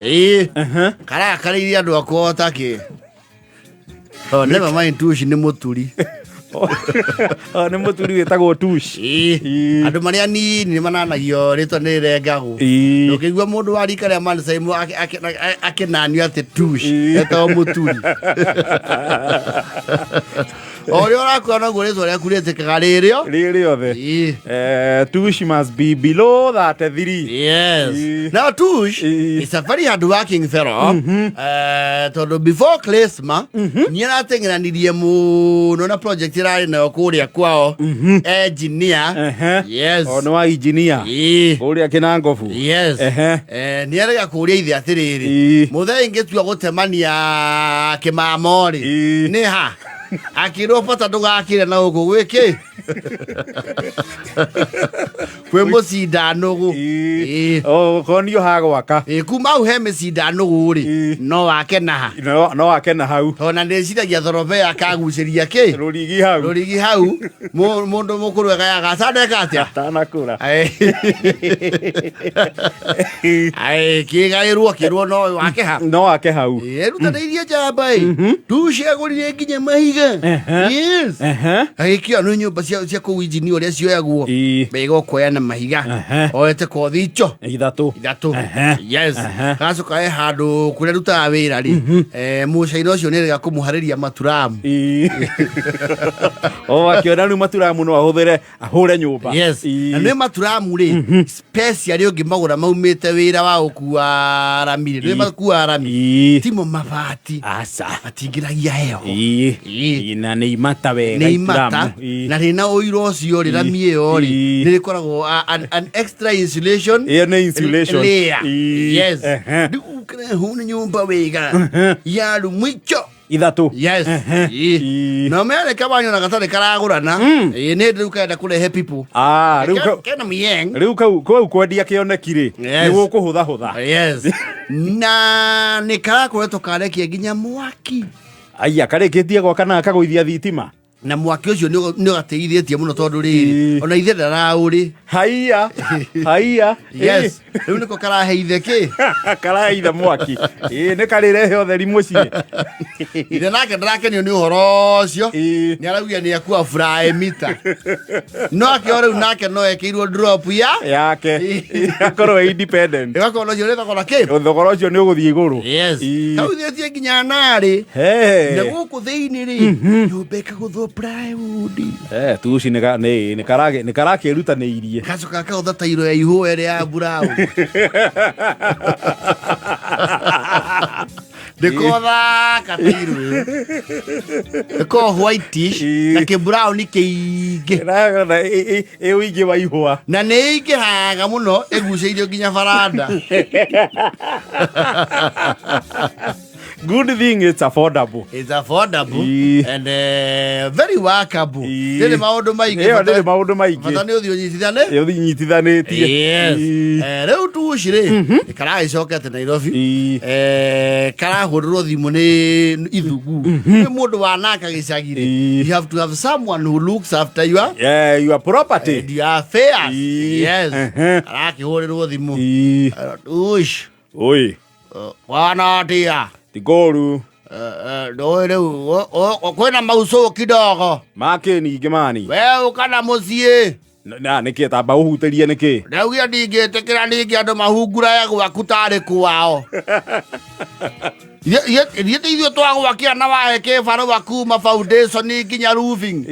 Ĩĩ. Karakarĩirie andũ akwa o takĩ. Oh, never mind, Tush nĩ mũturi. Oh, nĩ mũturi wĩtagwo Tush. Ĩĩ. Ĩĩ. Andũ marĩa anini nĩ mananagio rĩtwa nĩ rĩrengagwo. Ĩĩ. Ndũkĩigua mũndũ wa rika rĩa Mansaimu akĩnanio atĩ Tush Ĩĩ. etagwo mũturi. O ũrĩa ũrakua noguo rĩtwa rĩaku rĩtĩkaga rĩrĩo. Rĩ rĩothe. Ĩĩ. Tush must be below 33. Yes. Ĩĩ. Now Tush Ĩĩ. is a very hard working fellow. Tondũ before Christmas nĩ arateng'eranirie mũno na project ĩrarĩ nayo kũrĩa kwao. Engineer. Ehe. Yes. O nĩ wa engineer. Ĩĩ. Kũrĩa Kĩnangobu. Yes. Ehe. Nĩ arega kũria ithe atĩrĩrĩ. Ĩĩ. Mũthee ingĩtua gũtemania kĩmamo rĩ. Ĩĩ. Nĩ ha? Akĩrwo bata ndũgakĩre na gũkũ gwĩkĩ? Kwĩ mũcinda nũgũ. Ĩĩ. Ĩĩ. Konio ha gwaka. Ĩĩ, kuma hau he mĩcinda nũgũ rĩ Ĩĩ. no wake na ha No ake na hau. tondũ na ndĩciragia thorobea akagucĩria kĩ Rũrigi hau. rũrigi hau mũndũ mũkũrũ agayaga acandeka atĩa Atanakũra. Aĩ, kĩgaĩrwo kĩrwo no wake ha No ake hau. Erutanĩirie njamba ĩ tuciagũrire nginya mahiga. Yes. Agĩkĩoya nĩ nyũmba cia kũu injini ũrĩa cioyagwo. Wega ũkoya na mahiga. Oete kothi ico Ithatũ. Ithatũ. Yes. Gacoka he handũ kũrĩa rutaga wĩra rĩ, mũcaina ũcio nĩ rega kũmũharĩria maturamu. Ĩĩ. O akĩona rĩu maturamu no ahũthĩre ahũre nyũmba. Yes. Na nĩ maturamu rĩ, special ũngĩmagũra maumĩte wĩra wa gũkua rami rĩ, nĩ makua rami. Timo mabati. Aca. Matingĩragia heho. Ĩĩ. Na nĩ imata wega. Nĩ imata. Ituramu. Na rĩna ũiro ũcio rĩ, rami ĩyo rĩ, nĩ rĩkoragwo an extra insulation. Ĩyo nĩ insulation. Layer. Yes. Rĩu ũkĩrehe nĩ nyũmba wega ya rumu icio Ithatũ. Yes. Ĩĩ. No mereke wanyona gatarĩ karagũrana. Ĩĩ, nĩ rĩu karenda kũrehe people. Ah, rĩu Kena muyeng. Rĩu kau kwendia kĩoneki rĩ, nĩ gũkũhũthahũtha. Yes. Na nĩ karakoretwo karekia nginya mwaki. Aya, karĩkĩtie gwaka na akagũithia thitima. Na mwaki ũcio nĩ ũgateithĩtie mũno tondũ rĩrĩ, ona ithe ndaraũrĩ. Haiya, haiya. Yes. Rĩu nĩko karahe ithe kĩ? Karahe ithe mwaki. Ĩĩ, nĩ karĩrehe ũtheri mũciĩ. Ithe nake ndarakenio nĩ ũhoro ũcio. Nĩ araugia nĩ akua fry mita. No akĩo rĩu nake no ekĩirwo drop ya yake. Akorwo e independent. Ĩgakorwo ũcio nĩ thogora kĩ? Thogora ũcio nĩ ũgũthiĩ igũrũ. Yes. Kauthĩtie nginya narĩ. Hey. Na gũkũ thĩinĩ rĩ, nyũmba ĩkagũthwo plywood. Eh, tuci nĩ karakĩrutanĩirie. Gacoka gakagũtha tairo ya ihũa ĩrĩa ya brown. Ndĩkothaka tairo ĩyo. Ĩkoragwo whitish na kĩ brown kĩingĩ. Ĩ ũingĩ wa ihũa. Na nĩ ĩingĩhaga mũno ĩgucĩirio nginya baranda. Good thing it's affordable. It's affordable Ii. and very workable. Ii. Ndĩrĩ maũndũ maingĩ. Ĩyo ndĩrĩ maũndũ maingĩ. Bata nĩ ũthiĩ ũnyitithane. Ĩyo ũnyitithanĩtie. Yes. Ii. Rĩu tuci rĩ karagĩcokete Nairobi. Ii. Karahũrĩrwo thimũ nĩ ithugu. Nĩ mũndũ wanaka gĩcagi rĩ. Ii. You have to have someone who looks after your Yeah, your property. and your affairs. Ii. Yes. Ehe. Arakĩhũrĩrwo thimũ. Ii. Tuci. Oi. Wana atia? Ti koru. Ndũĩ rĩu kwĩna maucũ kidogo. Makĩ ningĩ mani? We ũka na mũciĩ. Na nĩkĩ tamba ũhutĩrie nĩkĩ? Ndaugire ndingĩtĩkĩra ningĩ andũ mahungurae gwaku tarĩ kwao. Ithuĩ ti ithuĩ twagwakĩra na wahe kĩbarũa kuma foundation nginya roofing.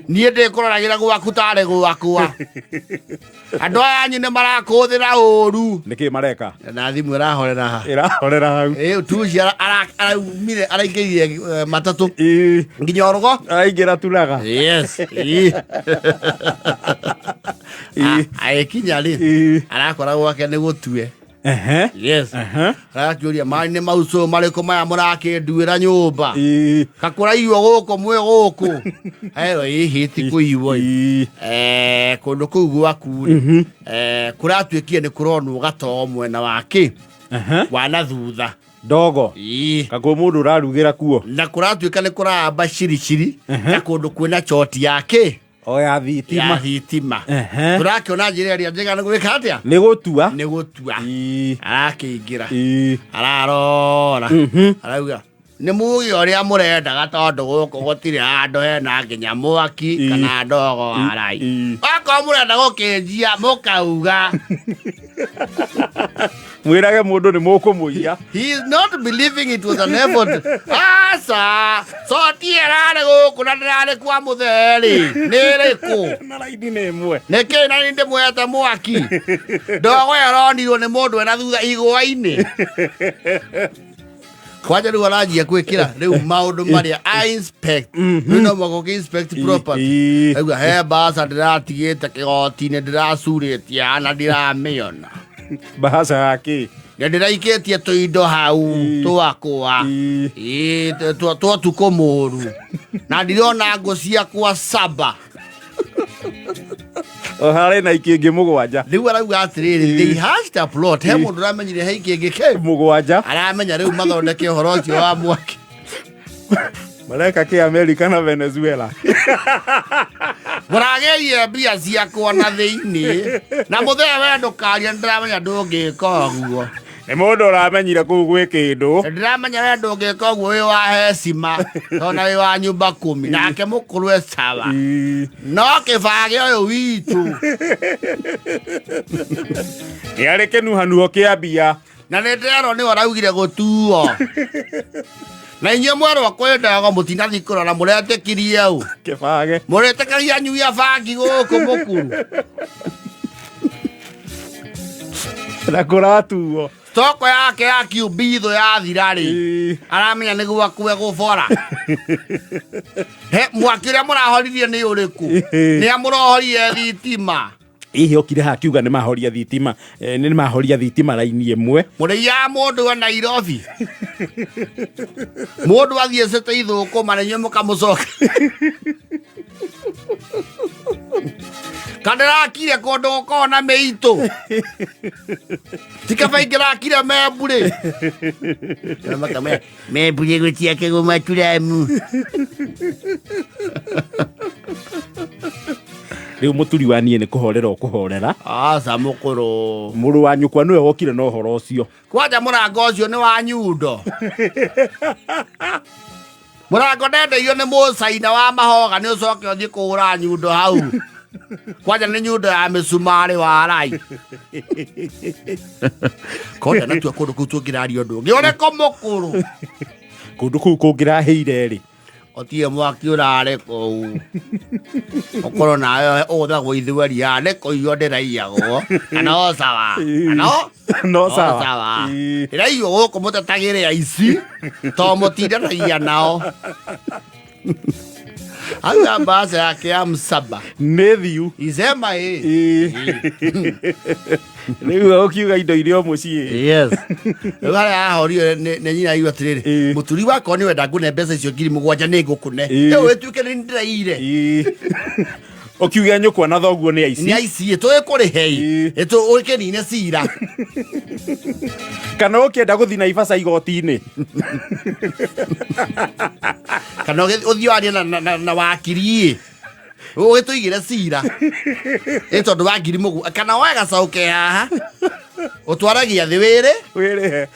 Niĩ ndĩkũroragĩra gwaku tarĩ gwakwa. Andũ aya anyu nĩ marakũhũthĩra ũru. Nĩkĩ mareka? Na thimũ ĩrahorera ha? Ĩrahorera hau. Ĩ, tuci araumire araingĩrire matatũ. Nginya ũrũgo. Araingĩra turaga. Yes. Ĩ. Agĩkinya rĩ, arakora gwake nĩ gũtue. Yes. Arakĩũria maĩ nĩ maucũ marĩkũ maya mũrakĩnduĩra nyũmba. Kakũraiywo gũkũ mwĩ gũkũ. Heo ĩhĩ ti kũiywo. Kũndũ kũu gwaku rĩ, kũratuĩkire nĩ kũronwo gatoo mwena wa kĩ? Wa na thutha. Ndogo. Kakwĩ mũndũ ũrarugĩra kuo. Na kũratuĩka nĩ kũramba ciriciri na kũndũ kwĩna choti ya kĩ? O ya ya thitima. thitima. Ehe. Tũrakĩona njĩra ĩrĩa njega nĩ gwĩka atĩa? Nĩ gũtua. Nĩ gũtua. Ii. Arakĩingĩra. Ii. Ararora. Arauga nĩ muge ũrĩa mũrendaga tondũ gũkũ gũtirĩ handũ hena nginya mwaki Ii. kana ndogo warai. Ii. Okorwo mũrenda gũkĩnjia mũkauga. Mwĩrage mũndũ nĩ mũkũmũiya. He is not believing it was an effort. Aca, coti ĩrarĩ gũkũ na ndĩrarĩ kwa mũthee-rĩ, nĩ ĩrĩkũ? Na raini nĩ ĩmwe. Nĩkĩ na nĩ ndĩmwete mwaki? Ndogo ĩyo ĩronirwo nĩ mũndũ ena thutha igũa-inĩ. Kwanja rĩu aranjia gwĩkĩra rĩu maũndũ marĩa a inspect. Rĩu no mũhaka ũkĩ inspect property. Ii. Auga he mbaca ndĩratigĩte kĩgoti-inĩ ndĩracurĩtie na ndiramĩona. Bahaca ya kĩ? Na ndĩraikĩtie tũindo hau twakwa. Ii. Ĩĩ, twa tukũ mũru. Na ndirona ngũ ciakwa saba. O harĩ na ikĩngĩ mũgwanja. Rĩu arauga atĩrĩrĩ, they hatched a plot. He mũndũ ũramenyire he ikĩngĩ kĩ? Mũgwanja. Aramenya rĩu mathondeke ũhoro ũcio wa mwaki. Mareka kĩ Amerika na Venezuela? Mũragĩire mbia ciakwa na thĩinĩ. Na mũthee we ndũkarie nĩndĩramenya ndũngĩka ũguo. Nĩ mũndũ ũramenyire kũu gwĩ kĩndũ. Nĩndĩramenya we ndũngĩka ũguo wĩ wa hecima tondũ wĩ wa nyumba kumi. Nake mũkũrũ e sawa. Ii. No kĩbage ũyũ witũ. Nĩ arĩ kĩnuhanuho kĩa mbia. Na nĩ ndĩrerwo nĩwe ũraugire gũtuo. Na inyuĩ mwerwo kwĩ ndogo mũtinathiĩ kũrora mũretĩkirie ũ. Kĩbage. Mũretĩkagia anyui a bangi gũkũ mũkuru. Na kũratuo. Toko yake ya kiumbitho yathira rĩ. Ii. Aramenya nĩ gwakwe gũbora. He mwaki ũrĩa mũrahoririe nĩ ũrĩkũ? Nĩ amũrohorire thitima. Hihi okire haha akiuga nĩ mahoria thitima, nĩ mahoria thitima raini ĩmwe. Mũrĩiaga mũndũ wa Nairobi. Mũndũ athiĩ cĩte ithũkũma na inyuĩ mũkamũcoka. Kana ndĩrakire kũndũ gũkoragwo na mĩitũ. Ti kaba ingĩrakire memburĩ. Memburĩ gũtiakagwo maturamu. Rĩu mũturi wa niĩ nĩ kũhorera ũkũhorera. Aca mũkũrũ. Mũrũ wa nyũkwa nĩwe wokire na ũhoro ũcio. Kwanja mũrango ũcio nĩ wa nyundo. Mũrango ndendeirio nĩ mũcaina wa mahoga nĩ ũcoke ũthiĩ kũgũra nyundo hau. Kwanja nĩ nyundo ya mĩcumarĩ wa rai. Konda natua kũndũ kũu tũngĩraria ũndũ ũngĩ. Ũrĩkũ mũkũrũ? Kũndũ kũu kũngĩrahĩire rĩ. Otie mwaki ũrarĩ kũu. Ũkorwo nawe ũgũthagwo ithweria nĩ kũiywo ndĩraiyagwo. Na no sawa. Na no No sawa. Ii. Ndĩraiywo gũkũ mũtetagĩre aici to mũtindanagia nao. Auga mbaca yake ya msaba. Nĩ thiu. Isema ĩ. Ii. Rĩu ũkiuga indo iria o mũciĩ. Yes. Rĩu harĩa ahorire nĩ nyina aigua atĩrĩrĩ, Ii. mũturi wakwa nĩ wenda ngũne mbeca icio 7,000 nĩ ngũkũne. Ii. Rĩu ĩtuĩke nĩ ndĩraire. Ii. Ũkiuga nyũkwa na thoguo nĩ aici. Nĩ aici tũgĩkũrĩhe Ii. ũkĩnine cira. Kana ũkĩenda gũthiĩ Naivasha igoti-inĩ. Kana ũthiĩ warie na wakiri ĩ. Ũgĩtũigĩre cira. Ĩ tondũ wa 7,000 kana woe gacaũ ke haha. Ũtware gĩathĩ wĩrĩ. Wĩrĩhe.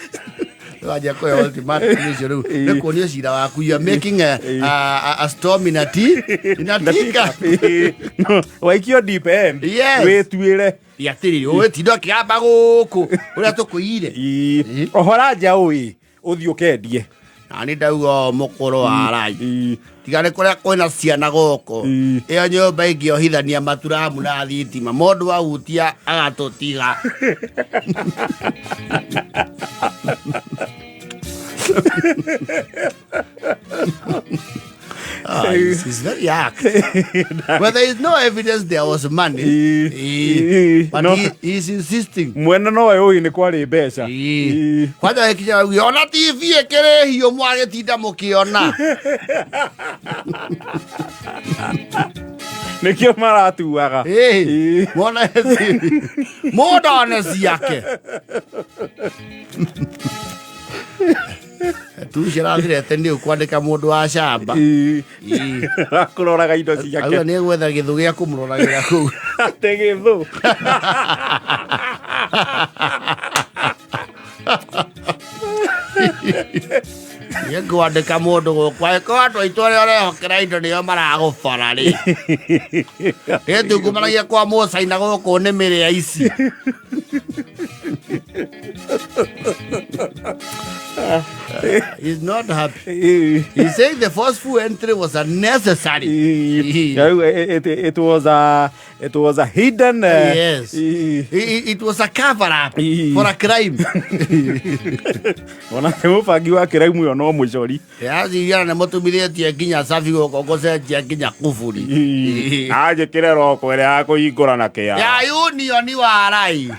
Wanjia kũhe ultimatum ũcio rĩu. Nĩ kuonio cira waku. You are making a storm in a tea. In a teacup. Ii. No, waikio deep end. Yes. Wĩtuĩre. Atĩrĩrĩ, ũgĩtinda ũkĩgamba gũkũ ũrĩa tũkũire. Ii. Ohora njaũ ĩ. Ũthiĩ ũkendie. Na nĩ ndauga ũũ mũkũrũ wa rai. Ii. Tiga nĩ kũrĩa kwĩna ciana gũkũ. Ii. Ĩyo nyũmba ĩngĩohithania maturamu na thitima. Mũndũ ahutia agatũtiga. Ah, it's very act. Well, there is no evidence there was money. Ii. Ii. Ii. But No. he is insisting. Mwene nowe ũĩ nĩ kwarĩ mbeca. Ii. Ii. Kwanja gĩkinya auge, ona TV ĩkĩrĩ hiũ mwagĩtinda mũkĩona. Nĩkĩo maratuaga. Ii. Ii. Mwona TV. Mũndũ one ciake. Tuci arathirete nĩ ũkwandĩka mũndũ wa camba. Ĩĩ. Ĩĩ. Akũroraga indo ciake. Auga nĩ gwetha gĩthũ gĩa kũmũroragĩra kũu. Atĩ gĩthũ. Nĩ ngwandĩka mũndũ gũkũ angĩkorwo andũ aitũ arĩa ũrehokera indo nĩo maragũbora rĩ. Nĩtungumanagia kwa mũcaina gũkũ nĩ mĩrĩa ici. He's not happy. He said the forceful entry was unnecessary. Rĩu, it was a hidden Yes. It was a cover up for a crime. Ona nĩ mũbangi wa kĩraimu ĩyo no mũcori. Yaciria nĩ mũtumithĩtie nginya cabi gũkũ gũcenjia nginya kuburi. Anjĩkĩre roko ĩrĩa ya kũhingũra na kĩara. Ya union wa rai.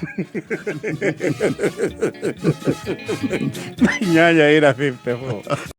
8 ĩna 54.